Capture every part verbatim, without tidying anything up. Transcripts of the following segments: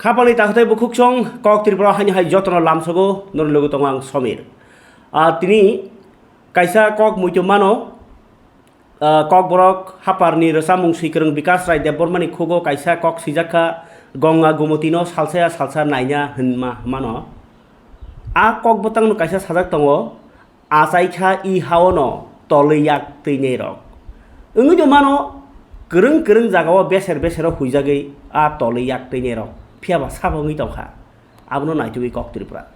Khapangni takhwtai bukhuksong kok Tripura haino hai jotono lamsogo norni logo tongo ang Somir. Ah, tini kaisa kok muitu mano, ah, Kokborok haparni rwchapmung swikwrwng Bikas Rai Debbarmani khugo kaisa kok swijak kha, Ganga Gumotino salsa ya salsa naina hwnma mano. A kok bwtangno kaisa sajak tongo, Achai kha i hao no tolwi yak twi nei rok. Wngwi no mano, kwrwng kwrwng jaga o beser beser o huijagwi a tolwi yak twi nei rok. Phiya ba sabo wngwi tong kha. Abono naitugwi kok Tripura.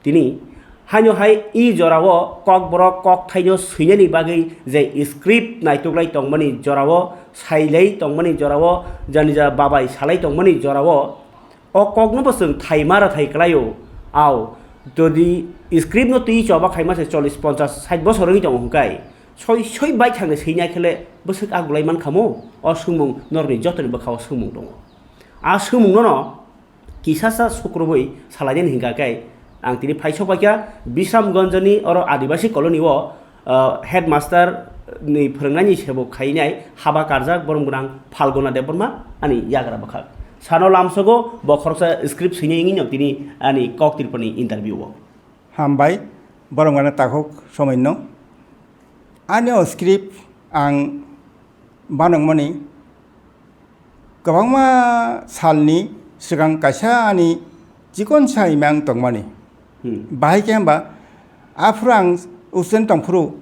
Tini haino hai i jora o Kokborok kok thaino swinani bagwi je script naituklai tongmani jora o, sailai tongmani jora o, jani ja babai salai tongmani jora o, O kokno bo chwng thai mara thai kwlaio. Au, jodi script no twi choba khaima se chollish, ponchash, sait bosor wngwi tongo hwnkhe, soi soi bai thangni swi nai khe le bwswk a gulai man khamo? O swngmung norni jotoni bwkha o swngmung tongo. A swngmung no no kisa sa sukrubui salai nani hwnkha khe ang tini phai sok bai kha Bisramganjni oro Adibasi colony o ah, headmaster ni phwrwngnani sebo khainai haba karjak borom gwnang Phalguna Debbarma ani yagra bwkhak. Sano lamsogo bo khoroksa script swinai wngwi no tini ani kok Tripurani interview o. Hambai, borom gwnang takhuk somoino. Ani o script ang banwngmani kwbangma salni swkang kaisa ani chikonsa imang tongmani. Hmm. Bahai khe hwnba, aphuru ang usen tongphuru,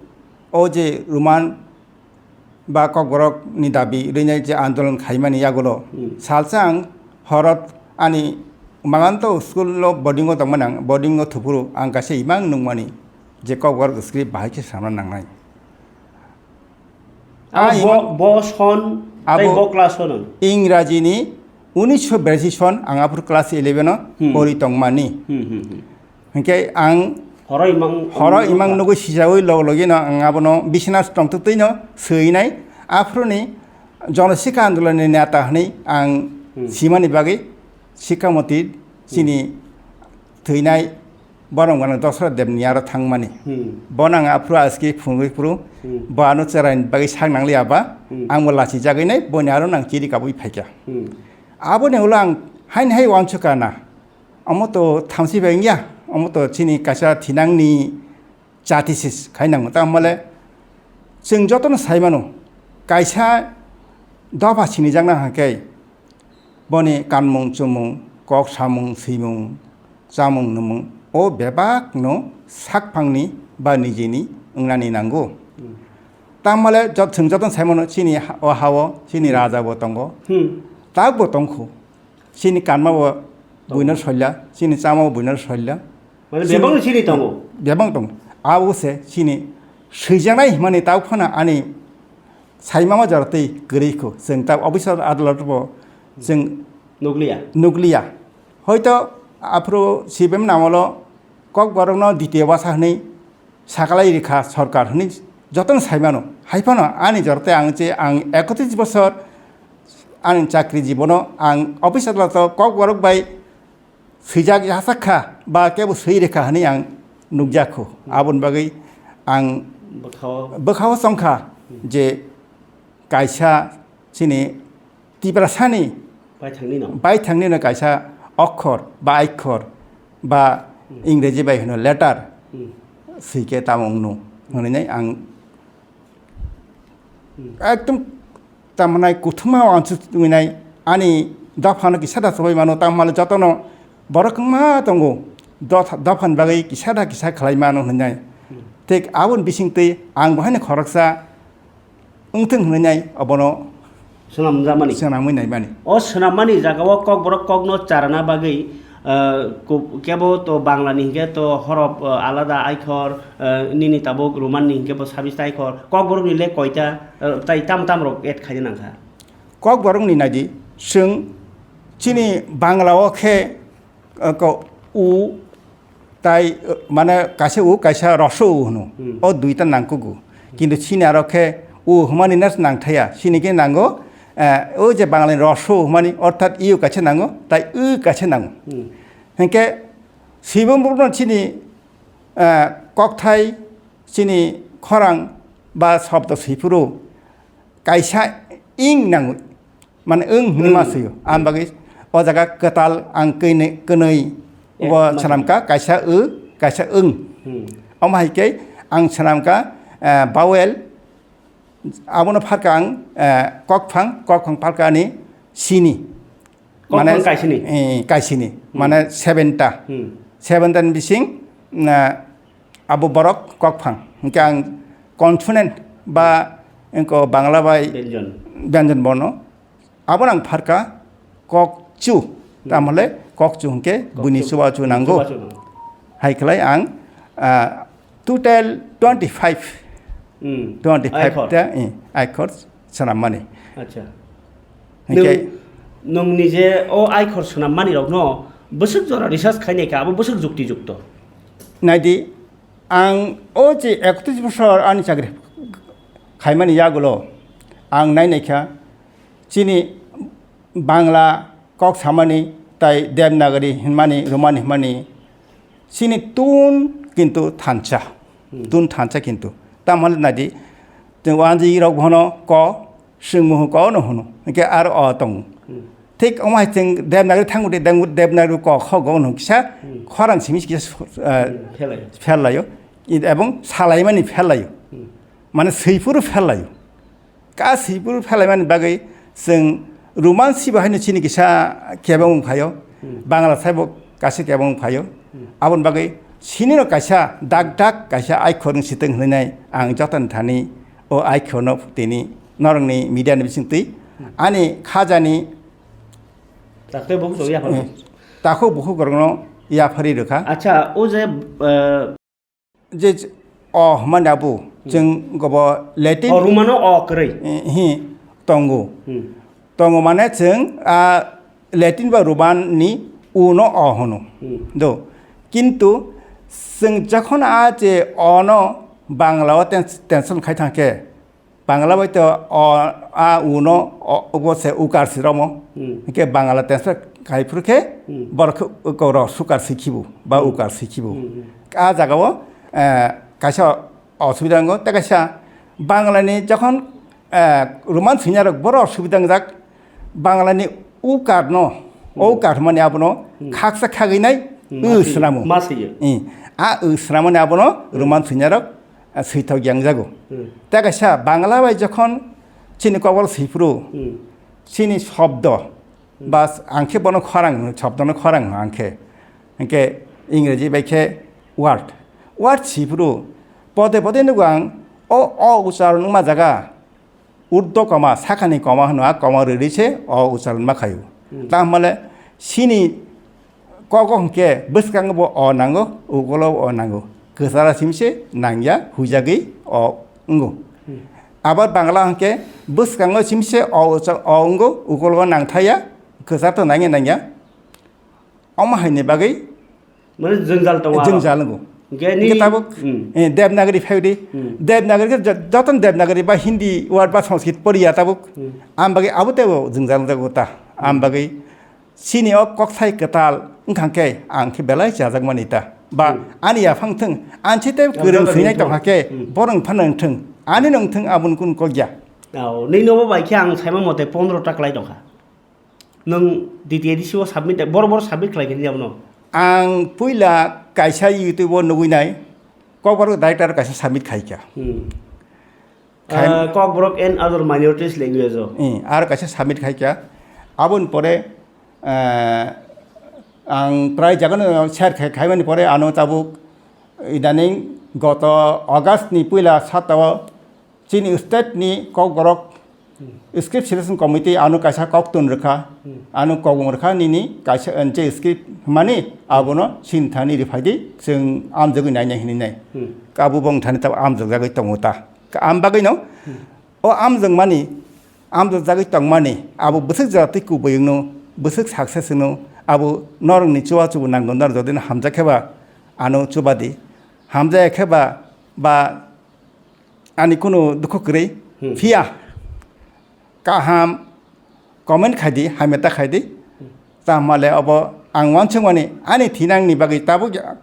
o je Roman ba Kokborok ni dabi rwinai je andolon khaimani yagulo, Hmm. salsa ang horot ani Maganto school o boarding o tongmani ang, boarding o thuphuru ang kaisa imang nungmani je Kokborok script bahai khe sana nangnai. Abo Ah, bo, imang bo son, tei abo bo class son. Ingrajini unisho berashi son, ang aphuru class eleven o Hmm. pori tongmani. Hmm, hmm, hmm. Hwnkhe ang Horo imang, horo imang imang nugwi sijaui log logino ang abono bisina tongtwtwino swinai. Aphuruni Jonosikha Andolonni neta hwnwi ang Hmm. simani bagwi Sikhamoti Hmm. chini thwinai Boromgana Dosra Debni aro thangmani. Hmm. Bono ang aphuru aski phungwi phuru Hmm. bo ano cheraini bagwi sak nangliya ba, Hmm. ang bo lachijagwi nai, boni aro nang chiri kabui phaikha. Hmm. Aboni ulo ang haini hai uansukha na, omo to thamsi bai wngya, omo to chini kaisa thinangni chati se khai nango. Tamo le chwng jotono sai mano, kaisa dopha sinijakna hwnkhe boni kanmung chumung, kok samung swimung, chamung nwmung o bebakno sakphangni ba nijini wngnani nango. Hmm. Tamo le jot-, chwng jotono sai mano, chini ha-, o ha-o chini raja bo tongo, Hmm. tak bo tongkhu, chini kanma bo Tongo. buino soilya, chini chama bo buino soilya. Mane Chini bebakno chini tongo? Bebak tongo. Abo se chini swijaknai himani tak phano ani saimama jora tei kwrwi kho. Chwng tak officer adalot bo chwng Nukliya? nukliya. Hoito aphuru C P M ni amolo Kokborokno ditiya wasa hwnwi sakalai rikha sorkar hwnwi jotono sai mano. Hai phano ani jora tei ang che ang ekotris bosor ani chakri jibono ang office adaloto Kokborok bai swijak yasak kha ba kebo swi rikha hwnwi ang nukjak kho. Aboni bagwi ang Bwkhao. bwkhao chong kha je kaisa chini Tiprasani Baithangni no. baithangni no kaisa okhor ba aikhor ba Hmm. Ingreji bai hwno letter Hmm. swi khe tamo wngno hwnwi ang Hmm. ekdom tamnai kuthuma o ang chuk tongwi nai ani dophano kisa da chobai mano tamo le jotono borok wngma tongo dopha-, dophani bagwi kisa da kisa khlai mano hwnwi nai. Hmm. Thik aboni bising twi ang bo haino khoroksa wngthung hwnwi nai obono Swnamjakmani. swnamwi naimani. O swnammani jagao Kokborok kokno charana bagwi, ah, ku-, kebo to Banglani hinkhe to horof, ah, alada aikhor, ah, nini tabuk Romanni hinkhe bo sabista aikhor. Kokborokni le koita, ah, tai tam tam rok add khaina nangkha. Kokborokni naidi chwng chini Banglao khe, ah, ko u Tai, uh, mane kaisa u, kaisa roso u hwno. Hmm. O duita nangkugo. Kintu chini aro khe u hwnmani nas nangthaya. Chini khe nango, eh, o je Bangalani roso u hwnmani, orthat i u kaisa nango, tai u kaisa nango. Hmm. Hinkhe swibung buphuru chini, eh, kokthai, chini khorang ba shobdo swiphuru kaisa ing nango. Mane wng hwnwi ma Hmm. swiyo. Ang bagwi O jaga kwtal ang kwnwi, kwnwi. Eh, bo ma- swnamkha, kaisa w, kaisa wng. Hmm. Omo hai khe ang swnamkha, eh, vowel, abono pharkha ang, eh, kokphang, kokphang pharkha ani sini. Kokphang Mane, kaisini? Eh, kaisini. Hmm. Mane seven ta. Hmm. Seven ta ni bising, na, abo borok kokphang. Hingke ang consonant ba engko Bangla bai Benjon. Benjon borno. Abono ang pharkha kokchu. Hmm. Tamole kokchu hingke buini Kokchu. Chubachu nango. Chubachu nango. Hai khlai ang, ah, total twenty five. Hmm. Twenty five Aikhor. Ta, eh, aikhor swnammani. Acha. Hingke Nwng, nwng nije o aikhor swnammani rokno bwswk jora research khainai kha, abo bwswk jukti jukto. Naidi, ang o je ekotris bosor ani chakri khaimani yagulo ang nainai kha, chini Bangla kok samani tai Devanagari hinmani, Roman hinmani, chini tun kintu thansa, Hmm. tun thansa kintu. Tamhole naidi, chwng wanjwi rok bono ko, chwng muhu ko no hunu, hingke aro o tongo. Hmm. Thik omo hai chwng Devanagari thango de, Dev-, Devanagari kok hogo no kisa, Hmm. khorang simi kisa, eh, Hmm, phelaio. Phelaio. I-, ebong salaimani phelaio. Hmm. Mane swiphuru phelaio. Ka swiphuru phelaimani bagwi chwng Roman sibo haino chini kisa kebeng wng phaio. Hmm. Bangla saibo kaisa kebeng wng phaio. Hmm. Aboni bagwi sinino kaisa dak dak kaisa aikhor wng sitwng hwnwi nai ang jotoni thani o aikhorno tini norokni media ni bisingtwi Hmm. ani khajani Takte bukhuk rok yaphar. Hmm. Takhuk bukhuk rokno yaphari rwkha. Acha, o je, eh, Je ch-, o hwnmani abo, Hmm. chwng gobo Latin Oh, Romano o kwrwi. Eh, hi, tongo. Hmm. Tongo mane chwng, ah, Latin ba Roman ni u no o hwno. Hmm. Do. Kintu chwng jokhon a je o no Bangla o trans-, translation khai thangkhe, Bangla bai to o, a, u no, o, obo se ukar si romo. Hmm. Hingke Bangla transfer khai phuru khe Hmm. borok khe uko ro sukar si khibu ba Hmm. ukar si khibu. Hmm, hmm. A jaga o, eh, kaisa osubida wngo, tei kaisa Bangla ni jokhon, eh, Roman swinya rok boro osubida wngjak, Bangla ni ukar no, Hmm. o ukar mani abono Hmm. khaksa khagwi nai Hmm, u ma swi-, swnamu. ma swiyo. Hmm. A u swnamu ni abono Hmm. Roman swinya rok ah, swithok yang jago. Hmm. Tei kaisa Bangla bai jokhon chini kokborok swiphuru, Hmm. chini shobdo, Hmm. ba s-, ang khe bono khorang hwno, shobdono khorang hwno ang khe. Hingke Ingreji bai khe word. Word swiphuru, pode pode nugo ang, o, o ucharon wngma jaga, Urdo koma, sakani koma hwno, a koma rwrwi se o ucharon ma khaio. Hmm. Tamo le sini kogo hwnkhe bwskango bo o nango, ukolo o nango. Kwchara simi se nangya, huijagwi o wngo. Hmm. Abar Bangla hwnkhe bwskango simi se o ucha-, o wngo, ukolo nangthaya, kwchar to nangya nangya. Omo haini bagwi Mane jwngjal tongo aro. Jwngjal wngo. Hingke ni Hingke tabuk, Hmm. eh, Devanagari phai di. Hmm. Devanagari khe jo-, joton Devanagari ba Hindi word ba Sanskrit poriya tabuk. Hmm. Am bagwi abo tebo jwngjal jago ta. Am bagwi sini o koksai kwtal wngkha khe ang khe belai chajakmani ta. Ba Hmm. ani yaphang thwng, ang se tei Ang kwrwng joto swinai ni tongkha khe Hmm. borok phano wngthwng. Ani no wngthwng aboni kun kokya. Ao, nini obo bai khe ang saima mote pondro ta klai tongkha. Nwng D T A D C o submit, boro boro submit khlai khe abono? Ang puila kaisa YouTube o nugui nai, Kokborok director kaisa submit khai kha. Hmm. Khai- Ah, Kokborok and other minorities language o. Hmm, aro kaisa submit khai kha. Aboni pore, ah, ang prai jagano share khai, khaimani pore ano tabuk idaning goto August ni puila sata o Chini state ni Kokborok Hmm. script selection committee ano kaisa koktun rwkha, Hmm. ano kogong rwkha nini kaisa, eh, je script mani abono sini thani rwphai di, chwng amjogwi nainai hinwi nai. Hmm. Abo bong thani tabuk amjok jagwi tongo ta. Ka-, am bagwi no, Hmm. o amjok mani, amjok jagwi tongmani, abo bwswk jora twi kubui wngno, bwswk success wngno, abo norokni chubachu bo nango, norok jodi no hamjak khe ba ano chuba di, hamjaya khe ba, ba Ani kunu dukhu kwrwi Hmm. phiya kaham comment khai di, hamya ta khai di. Tamo le obo ang uansukmani ani thinangni bagwi tabuk ya-,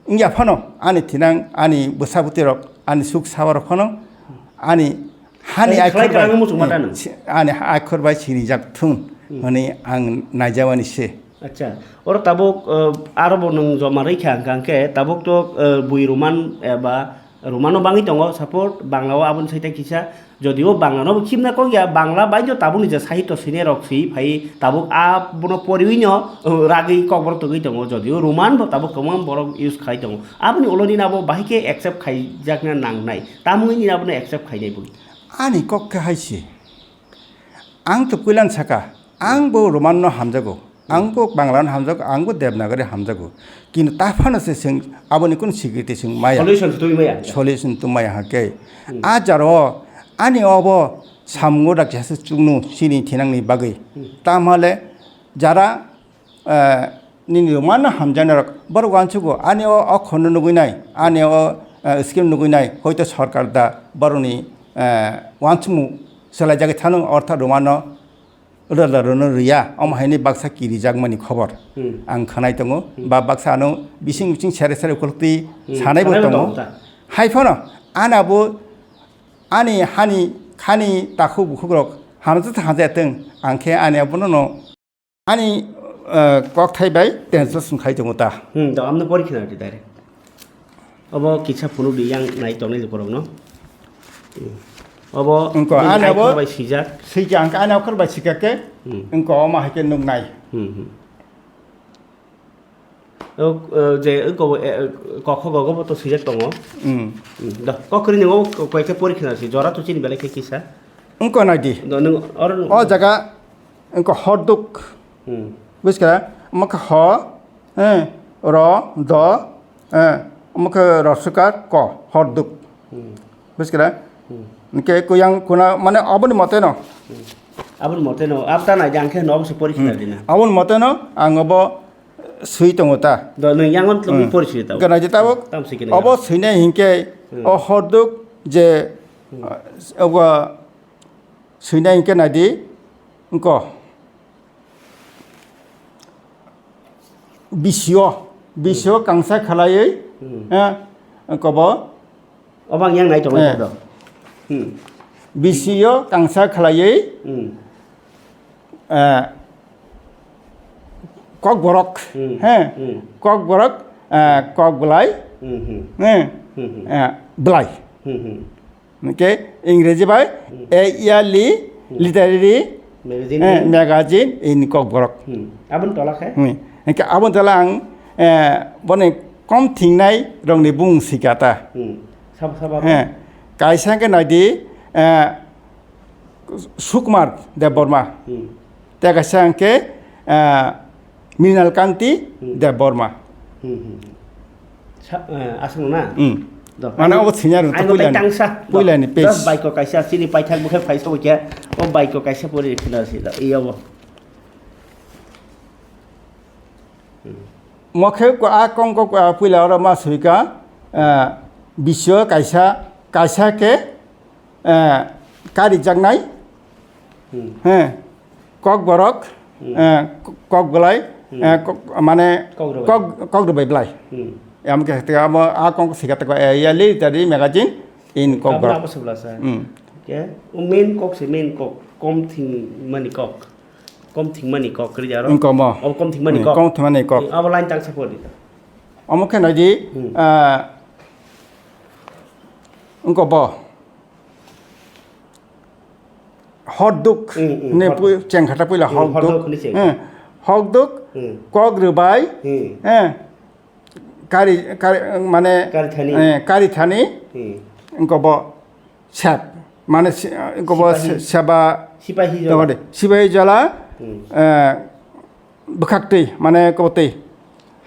wngya phano ani thinang, ani bwsa bwtwi rok, ani suk sawa rok phano ani hani Khlai akhor bai, kwrwngwi muchung ma ta nwng? si-, ani akhor bai sinijak thung. Hmm. Hwnwi ang naijamani se. Acha, oro tabuk, eh, aro bo nwng joma rwikha hwnkha hwnkhe tabuk to, eh, bui Roman eba Romano bangwi tongo, support Bangla o aboni saita kisa, jodio Bangla no bo khibna kok ya, Bangla bai no tabukni je sahityo swinai rok swi phai tabuk abono poriwi no, eh, ragwi kokborok tongwi tongo, jodio Roman bo tabuk kwbangma borok use khai tongo, aboni ulo nini abo bahai khe accept khaijakna nangnai, tamungwi nini abono accept khainai bwlwi? Ani kok khe hai se. Ang to puilan saka, ang bo Roman no hamjago, ang bo Bangla no hamjago, ang bo Devanagari hamjago. Kintu ta phano se chwng aboni kunu security chwng maya. Solution se twi maya. Solution twi maya ha khe. Hmm. A jaro ani obo samungo dak jasa chukno chini thinangni bagwi. Hmm. Tamhale jara eh, nini rwmano hamjaknairok borok uansukgo, ani o, o khorno nugwi nai, ani o, eh, scheme nugwi nai, hoito sorkar da borokni, eh, uansukmung swlaijagwi thano, ortho rwmano rwla rwno rwya, omo haini baksa kirijakmani khobor. Hmm. Ang khwnai tongo, hmm, ba baksa ano bising bising sere sere ukulukti, hmm, sanaibo sanaibo tongo, tongo ta. Hai phano ani abo, ani hani khani takhuk bukhukrok hamjak hamjak tong, ang khe ani abono no Ani, eh, kokthai bai tensa song khai tongo ta. Hmm, to amno pori khna di direct. Obo kisa phunuk di yang nai tongnai borok no. Hmm. Obo wngko, nini ani abo bai sijak. Sijak, ang ani akhor bai sika khe, hmm, wngko omo hai khe nuk nai. Hmm, hmm. O, eh, je wngko, eh, kokho gogo bo to sijak tongo. Hmm. Hmm, do, kok kwrwi ni obo koi khe pori khna si, jora to chini belai khe kisa. Wngko nai di. Do, nwng oro o jaga Wngkha horduk. Hmm. Bujikhwra? Omo khe ho, eh, ro, do, eh, omo khe roswkar, ko, horduk. Hmm. Bujikhwra? Hmm. Hwnkhe kuyang kuna, mane, aboni mote no. Hmm. Aboni mote no, abta nai jang khe no, obo se pori khna, hmm, di na. Aboni mote no, ang obo swi tongo ta. Do, nwng yangon tlubi, hmm, pori swi ta. Gana je tabuk. Tam swi kene obo gana. Swinai hinkhe, hmm, o horduk je, hmm, obo Swinai hinkhe naidi, wngko. Bisio, bisio, hmm, kangsa khlaiwi, hmm, eh, wngko bo. Obo ang yang nai tongo, eh, do. Hmm. Bisio kangsa khlaiwi, hmm, eh, kokborok, hmm, he, hmm, kokborok, eh, kokbwlai, hmm, hmm, he, hmm, hmm, eh, bwlai. Hmm, hmm. Hwnkhe Ingreji bai, hmm, a yearly, hmm, literary, magazine, eh, ni, magazine in Kokborok. Hmm. Aboni tola khe? Hmm. Hwnkhe aboni tola ang, eh, boni kom thingnai rokni bumung sika ta. Hmm. Sabo, sabo, eh, kaisa hwnkhe naidi, eh, Sukumar Debbarma. Hmm. Tei kaisa hwnkhe, eh, Mrinal Kanti, hmm, Debbarma. Hmm, hmm, hmm. Sa-, eh, aswk na? Hmm. Do, mane ani, obo senior ani puilani, tangsa. Do, puilani page. Baiko kaisa chini paithak bokhe phaisa bokhe. O baiko kaisa pori khna si do. Iya bo. Hmm. Mokhe ko a kong ko, ah, puila oro ma swika, ah, bisio kaisa, kaisa khe eh, karijaknai, hmm, he, Kokborok, hmm, eh, Kok-, Kokbwlai, hmm, eh, Kok-, mane, Kokrwbai. Kok-, Kokrwbai bwlai. Hmm. Amo khe tei amo a kong sika tei ko, eh, yearly literary magazine in Kokborok. Abo, abo se bwla sa. Hmm. Ke, o main kok se main kok, kom thing mani kok. Kom thing mani kok kri jaro. Wngko mo. O kom thing mani, hmm, kok. Kom thing mani kok. Abo line tang sa pori. Omo khe naidi, hmm, ah, wngko bo. Horduk, hmm, hmm, ne horduk. Pui-, chengkhata puila hmm, horduk. Horduk ni cheng. Hmm. Horduk, hmm, kok rwbai, hmm, eh, kari, kari, mane, kari thani. Eh, kari thani, hmm, wngko bo sep, mane, se-, wngko bo sipahi. Se-, seba, sipahi jala. Tongode, sipahi jala, hmm, eh, bwkhak twi, mane, wngko bo twi.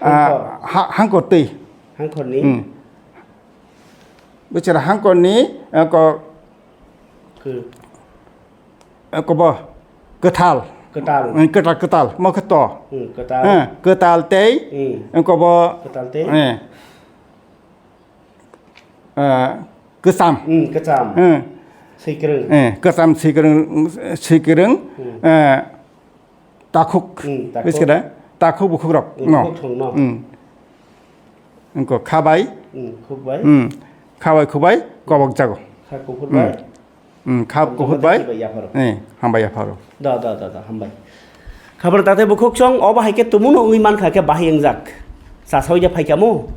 Ah, hangkor. Ha-, hangkor twi. Hangkor ni? Hmm. Bichara hangkor ni, eh, ko-, Khe. Eh, kobo kwthal. Kwtal. Eh, kwtal, kwtal. Mo khe to. Hmm, kwtal. Eh, kwtal tei, hmm, eh, kobo, kwtal tei, eh, eh, kwcham. Hmm, kwcham. Hmm. Swikwrwng. Eh, kwcham swikwrwng, swikwrwng, hmm, eh, Takhuk. Hmm, takhuk. Bujikhwra? Takhuk bukhukrok. Hmm, no. Bukhuk thwng no. Hmm. Wngkha khabai. Hmm, khukbai. Hmm. Khabai khubai kobok jago. Kha kuphur bai. Hmm. Hmm, kha kuphur bai. Hambai yapharo. Eh, hambai yapharo. Da, da, da, da, hambai. Habar tatai bukhuk chong, obo hai khe tumungno wngwi mankha khe bahai wngjak. Chasao ya phaikamo.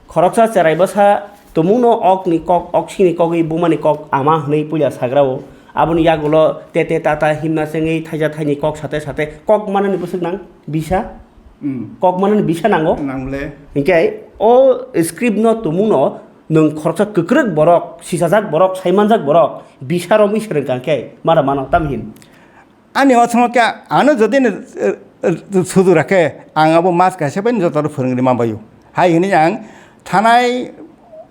Khoroksa cherai bwsa tumungno okni kok, oksini kogwi bumani kok ama hwnwi puila sagrao. Aboni yagulo tete tata himna chengwi thaija thaini kok sate sate kok manani bwswk nang bisa. Hmm. Kok manani bisa nango. Nangle. Hinkhe o script no tumungno nwng khoroksa kwkrwk borok, sisajak borok, saimanjak borok, bisa romwi swrwng kha khe mara mano tamhin. Ani o thwngno khe ano jodi ni, eh, eh, suju rakhe ang abo mas kaisa bai joto no phwrwngri ma baio. Hai hwnwi ang thanai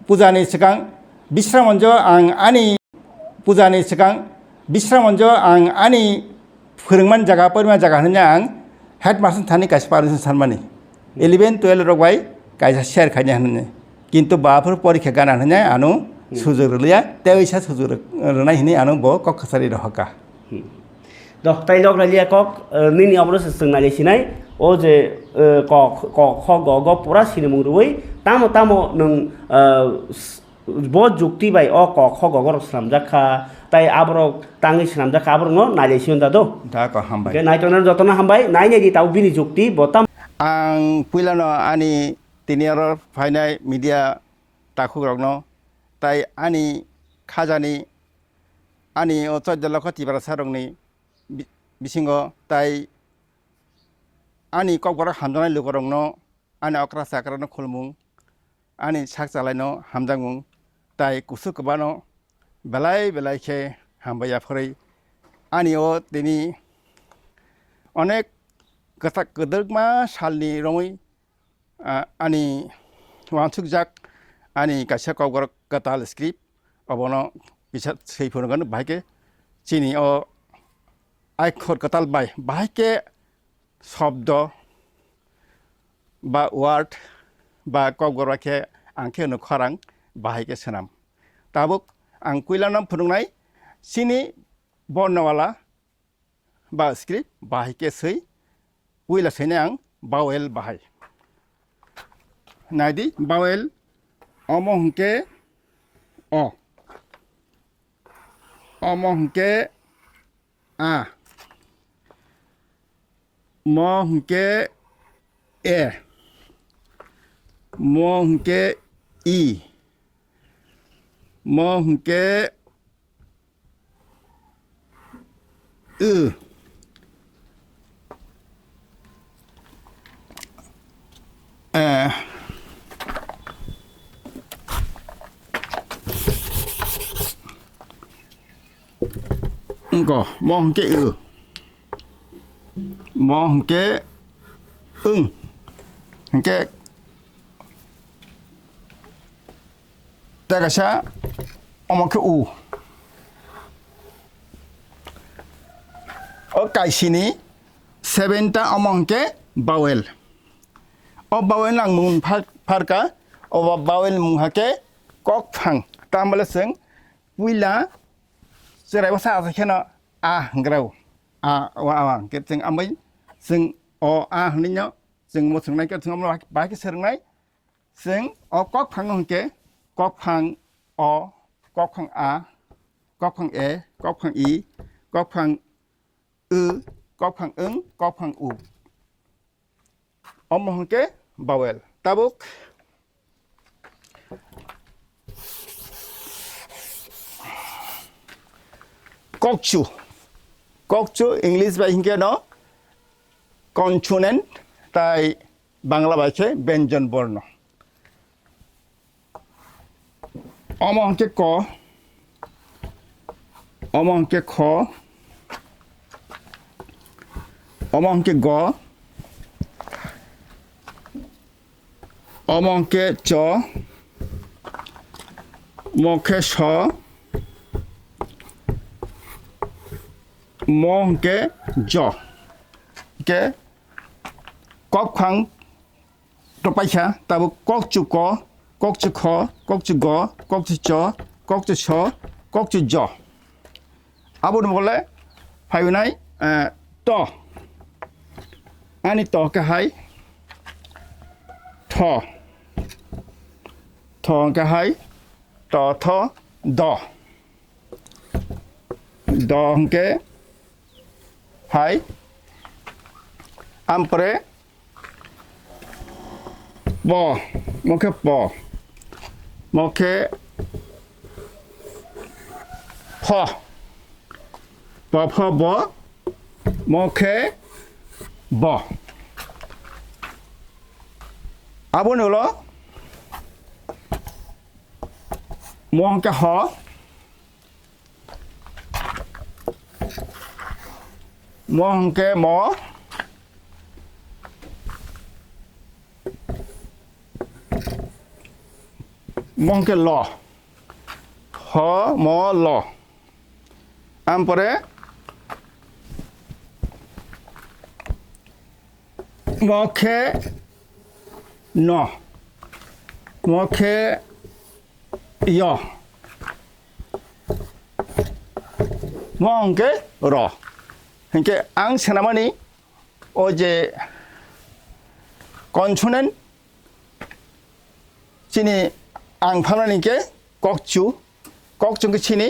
puja ni swkang Bisramonjo ang ani puja ni swkang Bisramonjo ang ani phwrwngmani jaga, porimani jaga hwnwi ang headmaster thani kaisa permission sanmani. Eleven, twelve rok bai kaisa share khaina hwnwi. Kintu baphur porikha gana hwnwi ano Hmm. sujok rwliya, tei oisa sujok rw-, rwnai hwnwi ano bo kok kwchari rohorkha. Hmm. Doh, tai lok raliya kok, eh, nini obono se chwng nai sinai, o je, eh, kok, kok, kho, go, go pura sinimung rwui, tamo, tamo nwng, eh, s-, bo jukti bai o kok, kho, go, go rok swnamjak kha, tai aborok tangwi swnamjak kha, aborokno nai sinai da do. Da ko hambai. Hwnkhe naitongnai jotono hambai, nai nai di tabuk bini jukti, bo tam- Ang puilano ani tini oro phainai media takhukrokno, tai ani khajani, ani o choddo lokho Tiprasarokni bi-, bisingo, tai ani kokborok hamjaknai lukurokno, ani okra chakrano khulumung, ani sak chalaino hamjakmung, tai kusu kwbano belai belai khe hambai yaphorwi ani o tini onek kwtak kwdwkma salni romwi, ah, ani uansukjak ani kaisa kokborok kwtal script, obono kisa swi phunukgwno, bahai khe chini o aikhor kwtal bai bahai khe shobdo ba word ba kokborok khe ang khe hwno khorang, bahai khe swnam. Tabuk ang puilano phunuknai chini Bornowala ba script bahai khe swi, puila swinai ang vowel bahai. Naidi vowel, omo hwnkhe o, omo hwnkhe a, mo hwnkhe e, mo hwnkhe i, mo hwnkhe Ü. Eh. Engko, mo hwnkhe ü. Mo hwnkhe wng. Hwnkhe Tei kaisa omo khe u. O kaisini seven ta omo hwnkhe vowel. O vowel ang mung phar-, pharka, o vowel mung hakhe kokphang. Tamole chwng puila chwrai bwsa achai kheno a hwngrao. A, o a, a hwnkhe chwng amai chwng o a hwnwi no chwng mwthwng nai khe chwng omo bahai khe swrwng nai. Chwng o kokphang no hwnkhe kokphang o, kokphang a, kokphang e, kokphang i, kokphang ü, kokphang wng, kokphang u. Omo hwnkhe vowel. Tabuk kokchu. Kokchu English bai hwnkhe no consonant, tai Bangla bai khe benjon borno. Omo hwnkhe ko, omo hwnkhe kho, omo hwnkhe go, omo hwnkhe cho, omo hwnkhe so, omo hwnkhe jo. Hwnkhe kokphang to paikha, tabuk kokchu ko, kokchu kho, kokchu go, kokchu cho, kokchu so, kokchu jo. Aboni bole phainai, eh, to. Ani to khe hai tho. Tho khe hai to, tho, do. Do hwnkhe hai, Ampore po, mo khe po, mo khe pho, po pho bo, mo khe bo. Aboni ulo mo hwnkhe ho, mo hwnkhe mo, mo hwnkhe lo, ho mo lo. Ampore mo khe no, mo khe yo, mo hwnkhe ro. Hinkhe ang swnamani o je consonant chini ang phalmani khe kokchu, kokchu khe chini,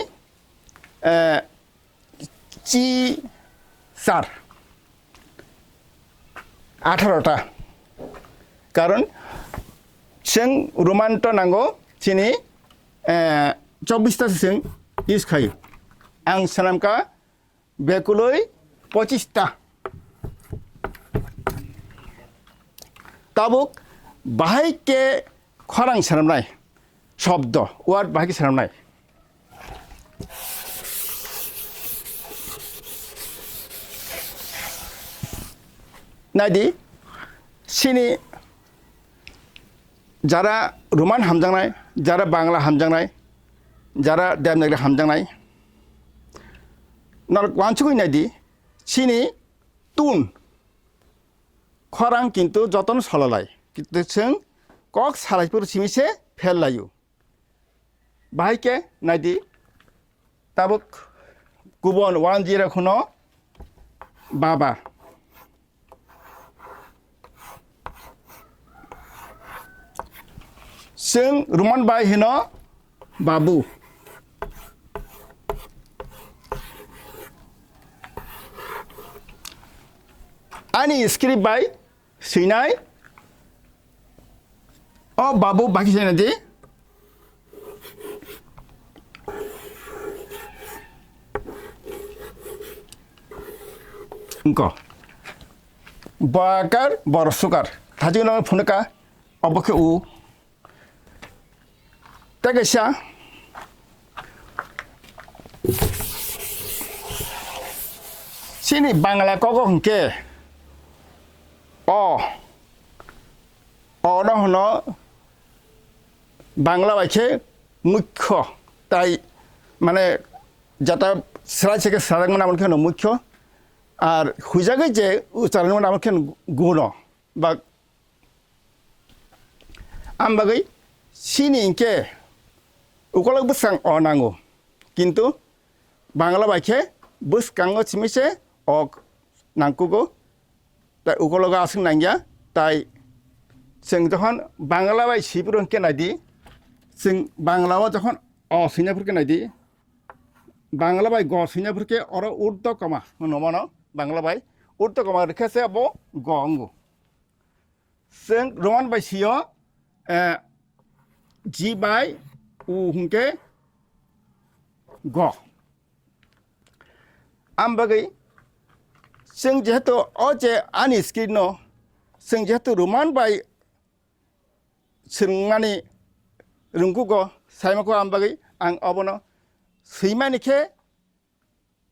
eh, chi sar, atharo ta. Karon chwng Roman to nango chini, eh, chobbish ta se chwng use khaio. Ang swnamkha bekulwi pochis ta. Tabuk bahai khe khorang swnamnai, shobdo, word bahai khe swnamnai. Naidi, chini jara Roman hamjaknai, jara Bangla hamjaknai, jara Devanagari hamjaknai, norok uansugwi naidi, chini tun khorang kintu jotono solalai, kintu chwng kok salai phuru simi se phel laio. Bahai khe naidi, tabuk kubun one zero khuno baba. Chwng Roman bai hino babu. Ani script bai swinai. O babu baki sina di. Engko. Bakar borosukar. Thajino phunukha. Obo khe u. Tei kaisa. Chini Bangla kogo hwnkhe o. Ono hwno Bangla bai khe muikho, tai mane jata srai se khe srai mane abo khe no muikho, ar huijagwi je ucharan mane abo khe guno ba am bagwi chini hinkhe ukolog bwskang o nango, kintu Bangla bai khe bwskango simi se o nangkugo. Tai ukologo aswk nangya, tai chwng jokhon Bangla bai swi phuru hwnkhe naidi, chwng Bangla o jokhon o swina phuru khe naidi, Bangla bai go swina phuru khe oro urdhwa koma hwnwi mano, Bangla bai urdhwa koma rwkhe se abo go wngo. Chwng Roman bai sio, eh, G bai u hwnkhe go. Am bagwi chwng jehetu o je ani screen no chwng jehetu Roman bai swrwngmani rwngkugo saimako, am bagwi ang obono swimani khe,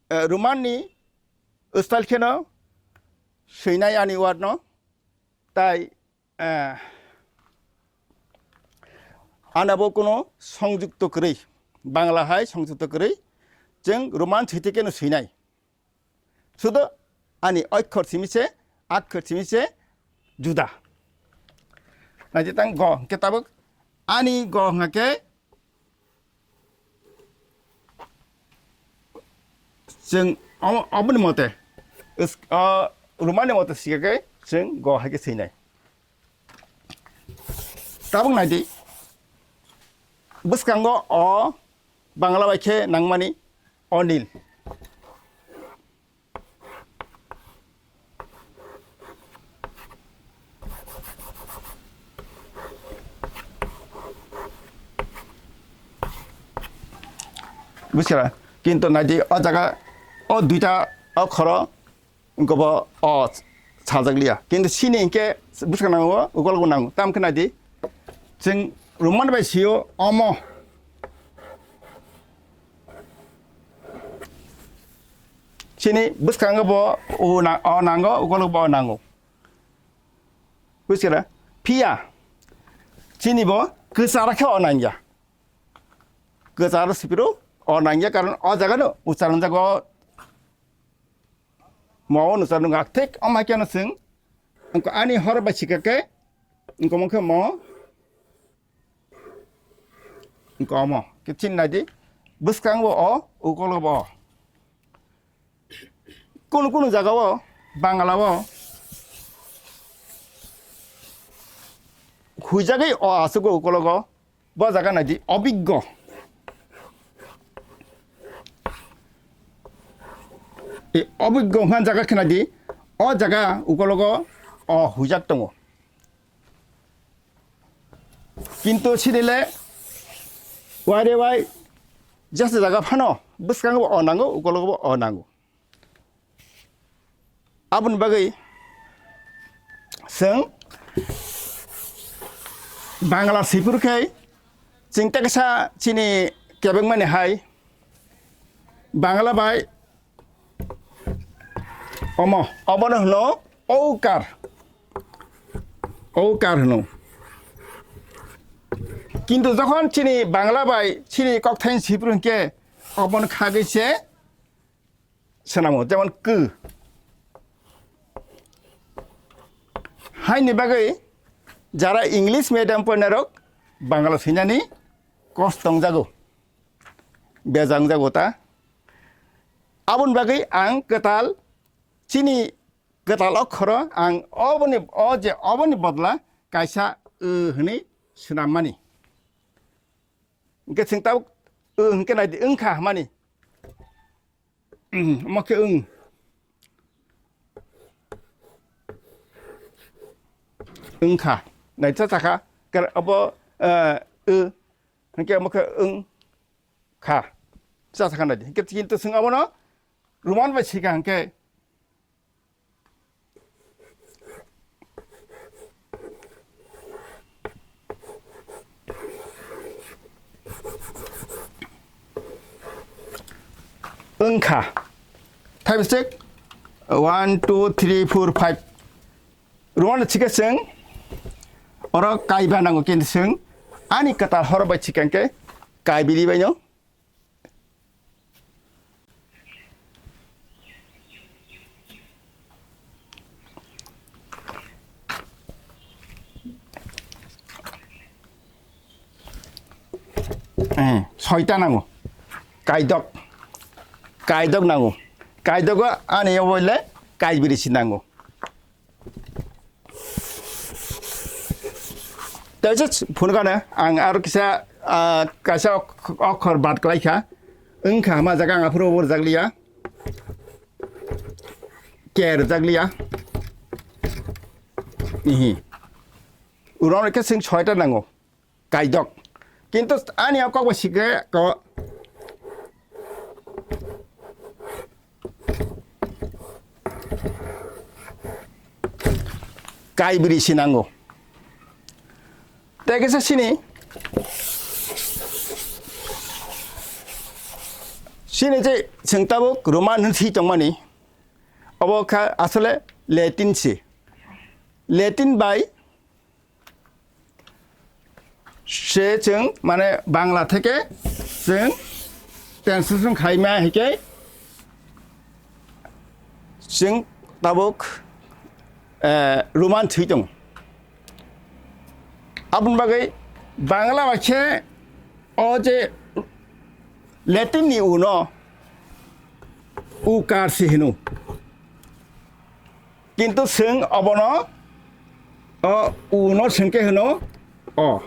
eh, Roman ni style kheno swinai ani word no, tai eh, anabo kuno songjukto kwrwi, Bangla hai songjukto kwrwi, chwng Roman switwi khe no swinai. Sudo ani oikhor simi se, akhor simi se juda. Naidi tang go hwnkhe tabuk ani go hwnkhe chwng omo, oboni mote, is-, o, Roman ni mote sikha khe chwng go hai khe swinai. Tabuk naidi, bwskango o Bangla bai khe nangmani Anil. Buskha, kintu naidi o jaga o duita o khoro wngkha bo o sajak liya. Kintu sini hinkhe bwswk nango, ukolok bo nango. Tamo khe naidi, chwng Roman bai sio omo. Sini bwskango bo o na-, o nango, ukolok bo o nango. Buskha, phiya chini bo kwcharo khe o nangya. Kwcharo sipiro o nangya, karon o jaga no ucharon jago. Mo o nusa nungak thik, omo hai khe no chwng, wngkha ani hor bai sikha khe, wngkha mo khe mo, wngkha omo. Khe chini naidi, bwskango o, ukolok bo o. Kunu kunu jaga o, Bangla o, huijagwi o aswk o ukologo, bo jaga naidi obiggo. E obiggo hwn jaga khe naidi, o jaga ukologo o huijak tongo. Kintu sinile wai re wai jesa jaga phano bwskango bo o nango, ukologo bo o nango. Aboni bagwi chwng Bangla sipor khe chwng teksa chini kebengmani hai Bangla bai omo, obono hwno oukar, oukar hwno. Kintu jokhon chini Bangla bai chini kokthaini sipor hinkhe obono khagwi se swnamo, jemon kw. Haini bagwi jara English medium porinai rok Bangla swinani kosto wngjago, bejak wngjago ta. Aboni bagwi ang kwtal, chini kwtal okhoro ang oboni, o je oboni bodla kaisa w hwnwi swnammani. Hwnkhe chwng tabuk w hwnkhe naidi wngkha hwnmani. Omo khe wng. Wngkha. Naitha chakha. Kar-, abo, eh, wng. Hwnkhe omo khe wngkha. Cha sakha naidi. Hwnkhe kintu chwng abono Roman bai sika hwnkhe. Wngkha. Thai mistake. One, two, three, four, five. Roman chikhe chwng. Oro kaiba nango kintu chwng. Ani kwtal hor bai chikhe hwnkhe kaibili baino. Eh, soita nango. Kaidok. Kaidok nango. Kaidogo ani oboile kaibiri si nango. Tei se phunukano ang aro kisa, ah, kaisa ok-, okhor bad klaikha. Wngkha hama jaga ang aphuru bo rwjakliya. Ke rwjakliya. Ihi. Uron khe sing soita nango. Kaidok. Kintu ani o kok bai sikhe ko kaibiri sinango. Tei kisa sini, sini je chwng tabuk Roman hwn si tongmani. Obo kha asole Latin si. Latin bai se chwng, mane, Bangla theke chwng translation khaima hai khe chwng tabuk, eh, Roman thwi tongo. Aboni bagwi Bangla bai khe o je Latin ni u no ukar se hino. Kintu chwng obono, o, u no chwng khe hwno o.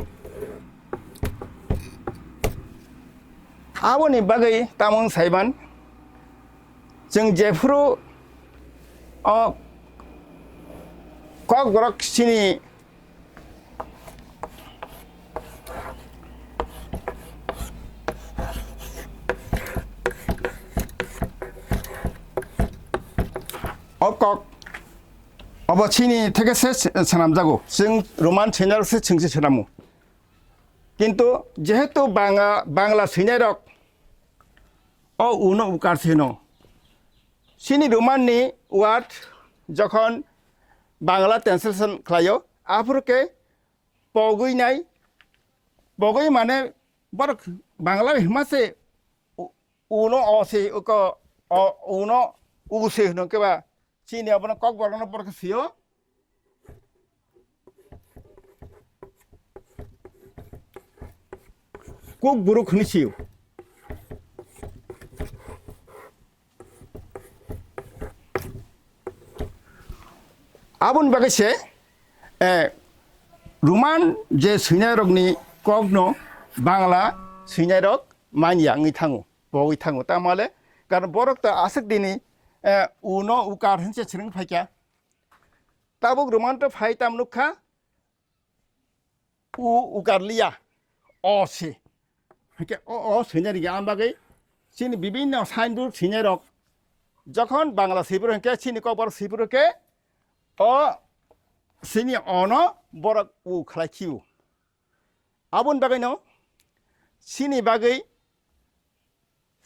Aboni bagwi tamung saiman, chwng jephuru o Kokborok chini, Kok obo chini theke se swnamjago, chwng Roman swinai rok se chwng se swnamo. Kintu jehetu Banga-, Bangla swinai rok o u no ukar se hino. Chini Roman ni word jokhon Bangla translation khlaio, aphuru khe pogwi nai, pogwi mane borok Bangla bai hwnma se u-, u no o se, uko o, u no u se hwno khe ba, chini abono Kokborok no borok sio. Kokborok hwnwi sio. Aboni bagwi se, eh, Roman je swinai rokni kokno Bangla swinai rok manya wngwi thango, pogwi thango. Tamale, karon borok to aswk dini, eh, uno ukar hinse swrwng phaikha. Tabuk Roman to phai tam nukha, u ukar liya, o se. Hake o, o swinai rigi, ang bagwi chini bibinno sign board swinai rok. Jokhon Bangla sibro hwnkhe chini kokborok sibro khe o chini ono borok u khlai khio. Aboni bagwino chini bagwi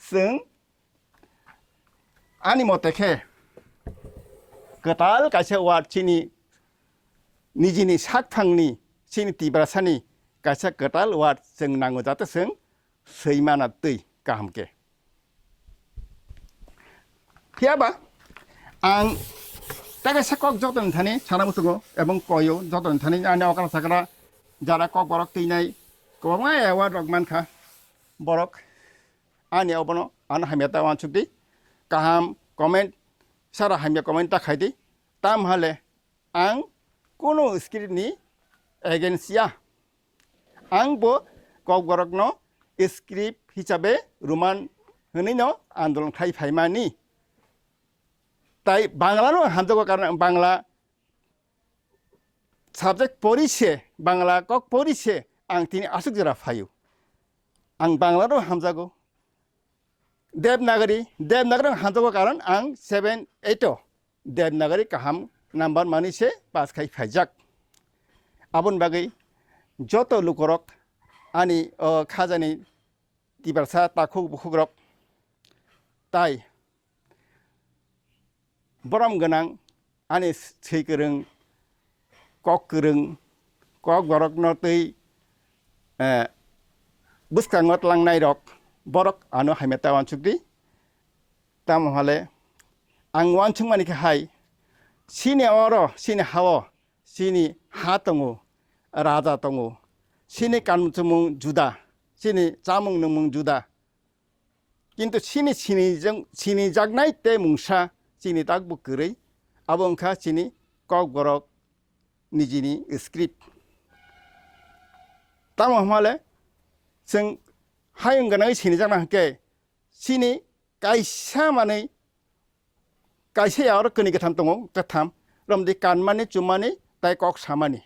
chwng ani mote khe kwtal kaisa word chini nijini sakthangni chini Tiprasani kaisa kwtal word chwng nango, jate chwng swi mana twi kaham khe. Phiya ba ang ta kaisa kok jotoni thani sana muchungo ebong koyo jotoni thani ani okra sakra jara kokborok twinai kwbangma award rok mankha borok. Ani obono ano hamya ta wansuk di, kaham comment, sara hamya comment ta khai di. Tam hale ang kunu script ni against ya. Ang bo kokborokno script hisabe Roman hwnwi no andolon khai phaimani. Tai Bangla no hamjago, karon Bangla subject pori se, Bangla kok pori se ang tini aswk jora phaio. Ang Bangla no hamjago. Devanagari, Devanagari ang hamjago, karon ang seven eight o Devanagari kaham number mani se pass khai phaijak. Aboni bagwi joto lukorok ani o khajani Tiprasa takhuk bukhukrok tai borom gwnang ani swi kwrwng, kok kwrwng, kokborokno twi, eh, bwskango tlangnai rok, borok ano hamya ta wansuk di. Tamo hale ang wansukmani khe hai, chini oro, chini hao, chini ha tongo, raja tongo, chini kanmung chumung juda, chini chamung nungmung juda. Kintu chini, chini jang-, chini jaknai tei mungsa chini takbo kwrwi, abo wngkha chini kokborok nijini script. Tamo hwnmale chwng hayung gwnangwi sini jakna hwnkhe chini kaisa manwi, kaisa ya oro kwnwi kwtham tongo, kwtham romdi kanmani, chummani, tai kok samani.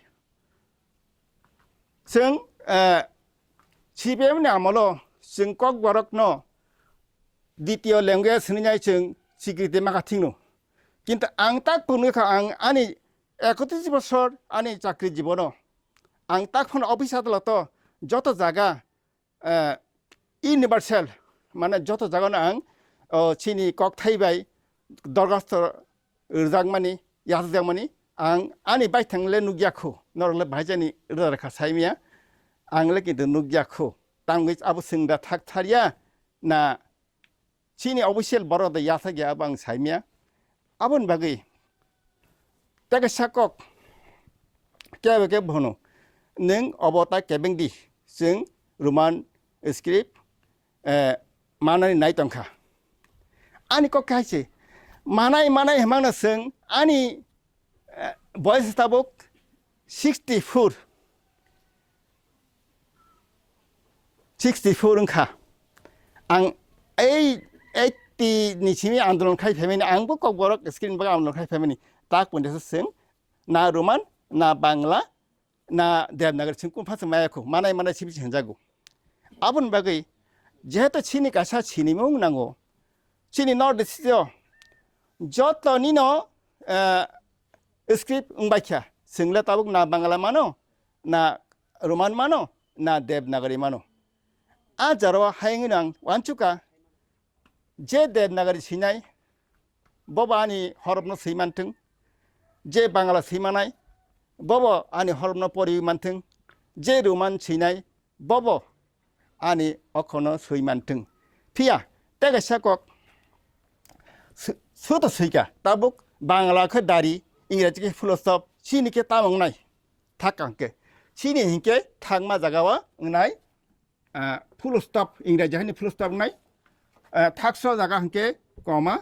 Chwng, eh, C P M ni amolo chwng kokborokno ditiyo language hwnwi nai chwng sikriti makha thwngno. Kintu ang tak phunukha, ang ani ekotris bosor ani chakri jibono ang tak phano office adaloto joto jaga, eh, universal, mane joto jagano ang, o, chini kokthai bai dorkhasto rwjakmani, yachakjakmani ang ani baithang le nukya khu, norok le bahai jani rwja rwkha saimya, ang le kintu nukya khu. Tangwi abo chwng da thak tharya na chini official borok da yachakya abo ang saimya. Aboni bagwi tei kaisa kok kebo kebo hwno, nwng obo ta kebeng di, chwng Roman script, eh, manani nai tongkha. Ani kok khe hai se, manai, manai hwmangno chwng ani, eh, boyes tabuk sixty four, sixty four wngkha. Ang ei eighty ni simi andolon khai phaimani, ang bo kokborok screen bagwi andolon khai phaimani. Tak pondesa chwng na Roman, na Bangla, na Devanagari chwng kung phasa maya khu, manai manai sibi se hwnjago. Aboni bagwi jehetu chini kaisa sinimung nango, chini North East o joto nino eh, script wngbaikha. Chwng le tabuk na Bangla mano, na Roman mano, na Devanagari mano. A jora o hayung no ang uansukha, je Devanagari swinai, bobo ani horop no swi manthwng, je Bangla swi manai, bobo ani horop no poriwi manthwng, je Roman swinai, bobo ani okhorno swi manthwng. Phiya tei kaisa kok su-, suto swikha, tabuk Bangla khe dari, Ingraji khe full stop, chini khe tamo wngnai, thak hwnkhe. Chini hinkhe thakma jaga o wngnai, ah, full stop, Ingraji hani full stop wngnai, ah, thakso jaga hinkhe comma,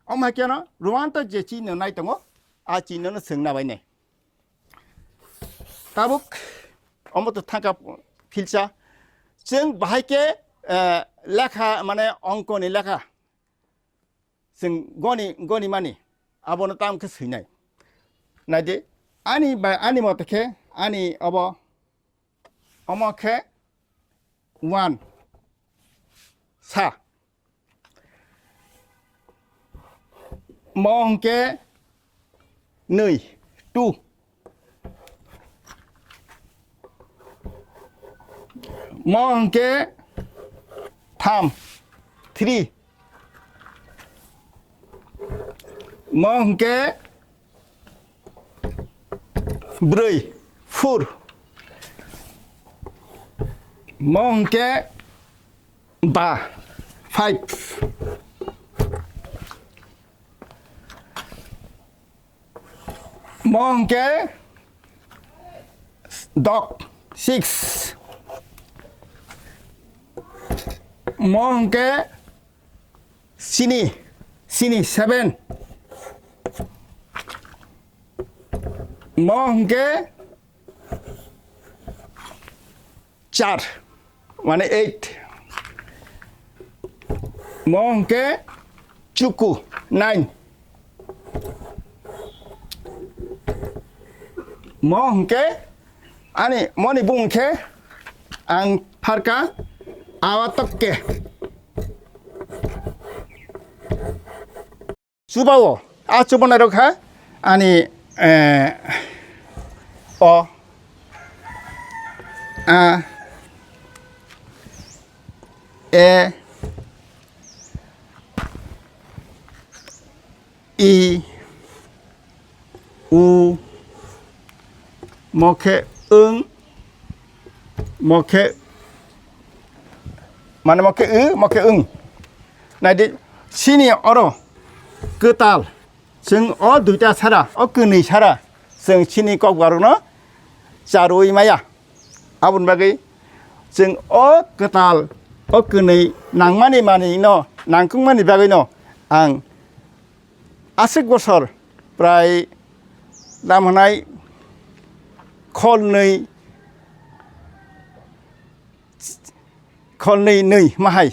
Omo hai kheno Roman to je chini no nai tongo, a chini no swngna bai nai. Tabuk omo to thangkha philsa. Chwng bahai khe, eh, lekha mane ongkoni lekha. Chwng goni, goni mani. Abono tam khe swinai. Naidi, ani bai, ani mote khe, ani obo, omo khe one sa. Mo hwnkhe nwi, two. Mo hwnkhe tham, three. Mo hwnkhe bwrwi, four. Mo hwnkhe ba, five. Mo hwnkhe dok, six. Mo hwnkhe sini, sini, seven. Mo hwnkhe char, mane eight. Mo hwnkhe chuku, nine. Mo hwnkhe ani moni bung khe ang pharka awa tokke. Chubao, a chubanai rok ha ani, eh, o, a, e, i, u, mo khe wng, mo khe, mane mo khe ü, mo khe wng. Naidi, chini oro kwtal, chwng o duita sara, o kwnwi sara, chwng chini kokborokno charwi maya. Aboni bagwi chwng o kwtal, o kwnwi nangmani manwino, nangkukmani bagwino ang aswk bosor prai tamo hwnai kholnwi, kholnwi nwi mahai.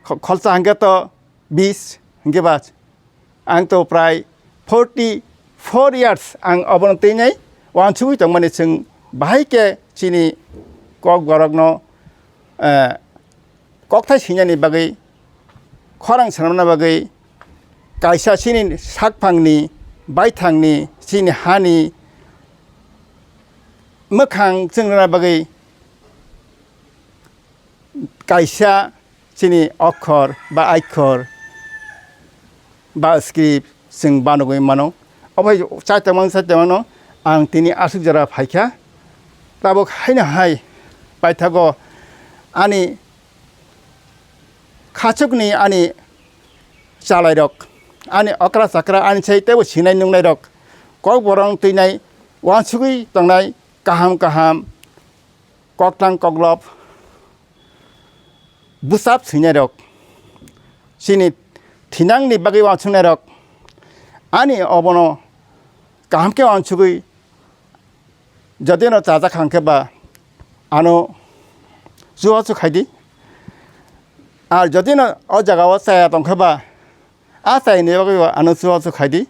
Kho-, kholsa hwnkhe to bis hwnkhe ba ang to prai forty four years ang obono twinai uansugwi tongmani chwng bahai khe chini kokborokno, eh, kokthai swinani bagwi, khorang swnamna bagwi, kaisa chini sakphangni, baithangni, chini hani mwkhang chwngrwna bagwi kaisa chini okhor ba aikhor ba script chwng banogwi mano. Obo hai chaitokmang chaitokmano ang tini aswk jora phaikha. Tabuk haino hai paithago ani khachukni ani chalairok, ani okra chakra, ani sai teibo sinai nungnairok, kokborok twinai, uansugwi tongnai, kaham kaham, koktang koklop, bwsap swinairok, chini thinangni bagwi uansuknairok, ani obono kaham khe uansugwi, jodi no chajak hang khe ba ano chubachu khaidi, ar jodi no o jaga o chaya tong khe ba a chayani bagwi bo ano chubachu khaidi,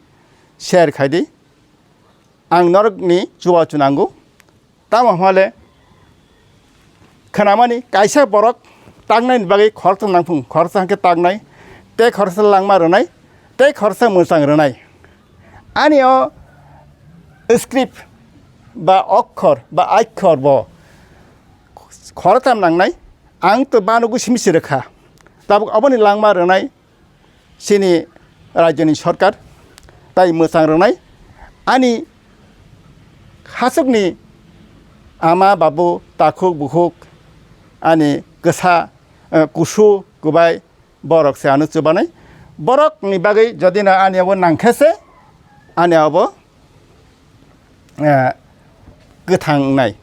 share khaidi. Ang norokni chubachu nango. Tamo hwnba le khwnamani kaisa borok taknaini bagwi khoroksa nangphung, khoroksa hwnkhe taknai, tei khoroksa langma rwnai, tei khoroksa mwchang rwnai. Ani o script ba okhor ba akhor bo khoroktham nangnai. Ang to bano gusimi sirikha. Tabuk oboni langma rwnai chini rajyoni sorkar tai mwchang rwnai. Ani hachukni ama babu takhuk bukhuk ani kwsa, eh, kusu kubai borok se ano chubanai. Borokni bagwi jodi no ani abo nangkhe se ani abo, eh, kwthang wngnai.